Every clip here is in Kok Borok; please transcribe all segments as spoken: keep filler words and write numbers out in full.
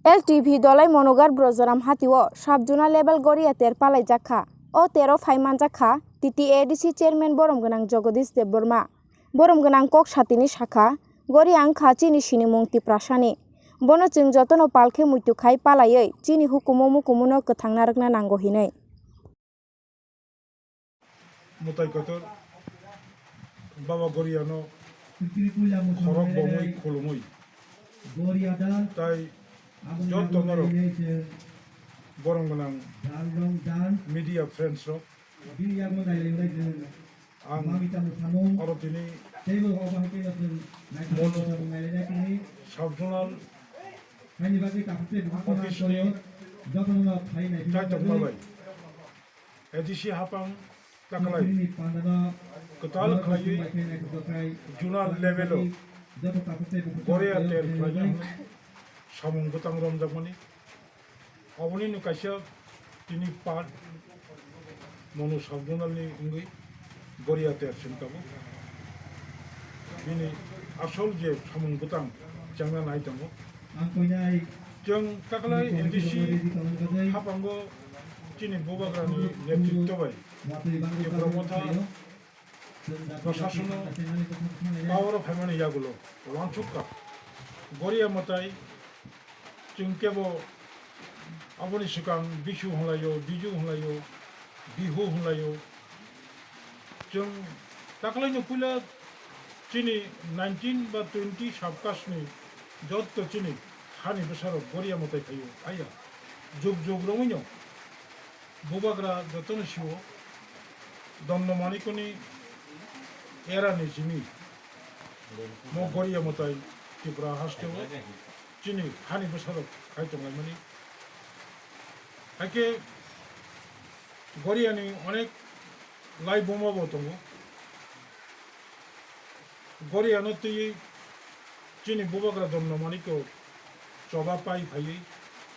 L T V Dolai Monogar Brojoram Hatio Sub Zonal Level Goria Ter palaijak kha. O tero phai manjak kha T T A D C Chairman borom gwnang Jagadish Debbarma. Borom gwnang kok satini sakha, Goria wngkha chini sinimung Tiprasani. Bono chwng jotono palkhe muitu khai palaiwi chini hukumu mukumuno kwthang narwkna nango hinwi. Mwtai kotor Baba Goriano khorok bomwi khulumwi tai joto norok borom gwnang media friends rok ang oro tini Sub Zonal office ni chaitok malai A D C hapang taklai kwtal khlaiwi zonal level o Goria Ter khlaina hwnwi samung bwtang romjakmani. Obonino kaisa tini part Manu Sub Zonal ni wngwi Goria Ter simi tabuk bini asol je samung bwtang chengna nai tongo. Chwng taklai A D C haphango chini bubagrani netritwo bai Tipra Motha Prashasono power o phaimani yagulo wansuk kha. Goria mwtai chwng kebo aboni swkang Bisu hwnlaio, Biju hwnlaio, Bihu hwnlaio. Chwng taklaino puila chini nineteen ba twenty subcaste ni jotto chini hani bwsarok Goria mwtai phaio. Aiya, jug jug romwino bubagra jotono sio Dondamanikoni era ni simi mo Goria mwtai Tripura hasteo chini hani bwsarok khai tonglaimani. Haikhe Goriani onek lai buma bo tongo. Goriano twiwi chini bubagra Dondamanikno choba pai phaiwi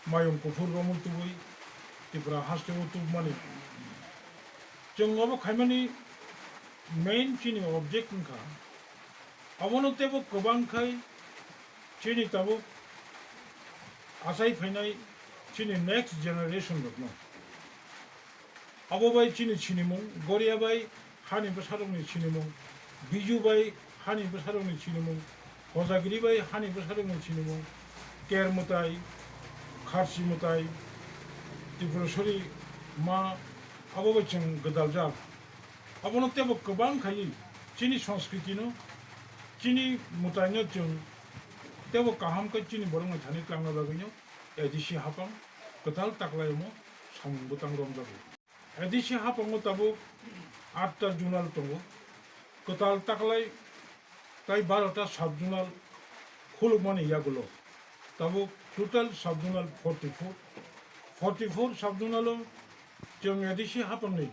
mayung kuphur romwi tubui Tripura hasteo tubmani. Chwng obo khaimani main chini object wngkha. Abono teibo kwbang khai chini tabuk achai phainai chini next generation rokno. Abo bai chini sinimung, Goria bai hani bwsarokni sinimung, Biju bai hani bwsarokni sinimung, Hojagiri bai hani bwsarokni sinimung, Ter mwtai, Kharsi mwtai, Tripureshwari ma, abo bai chwng gwdaljak. Abono teibo kwbang khaiwi chini sanskritino, chini mwtaino chwng teibo kaham khe chini borokno thani tlangna bagwino A D C haphang kwtal taklaimo samung bwtang romjago. A D C haphango tabuk atta zonal tongo. Kwtal taklai tai barota sub-zonal khulukmani yagulo tabuk total sub-zonal forty-four. Forty-four sub-zonalo chwng A D C haphangni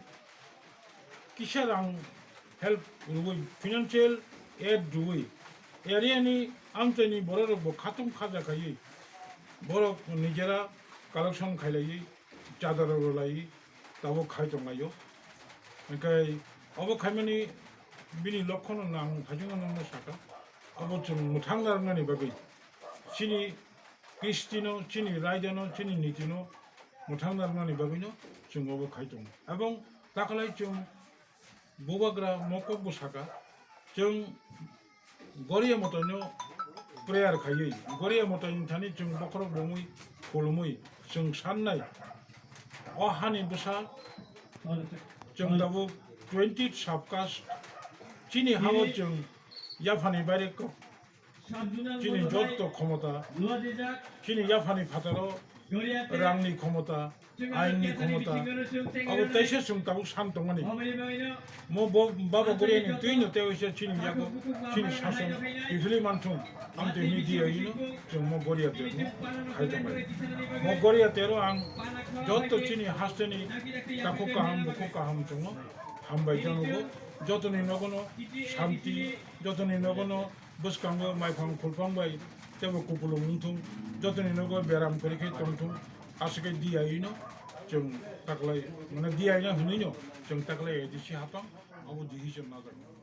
kisa rang help rwui, financial aid rwui, area ni amchaini bororokbo khatung khaja khaiwi borok nijera collection khailaiwi, chadar rwlaiwi, tabuk khai tonglaio. Hwnkhe obo khaimani bini lokhono nang phaijakno nangma sakha. Abo chwng mwthang narwknani bagwi chini kristino, chini raidano, chini nitino mwthang narwknani bagwino chwng obo khai tongo. Ebong taklai chwng bubagra mokok bo sakha, chwng Goria mwtaino prayer khaiwi, Goria mwtaini thani chwng bokhorok bomwi khulumwi chwng sannai. O hani bwsa chwng tabuk twenty subcaste chini hao chwng yaphani baire kok chini jotto khomota, chini yaphani phataro rangni khomota, ainni khomota, abo teisa chwng tabuk san tongmani. Mo bo Baba Goriani twino tewaisa chini yago chini sason kiphilwi manthung, amtwi hwnwi diyaino chwng mo Goria terno khai tongmani. Mo Goria tero ang jotto chini hasteni takhuk kaham bukhuk kaham chwngno hambai janogo, jotoni nogono shanti, jotoni nogono bwskango maiphang khulphang bai teibo kupulung wngthung, jotoni nogo beram kwrwi khe tongthung, aswk khe diyaino chwng taklai, mane diyaino hwnwino chwng taklai A D C haphang abo decision najak.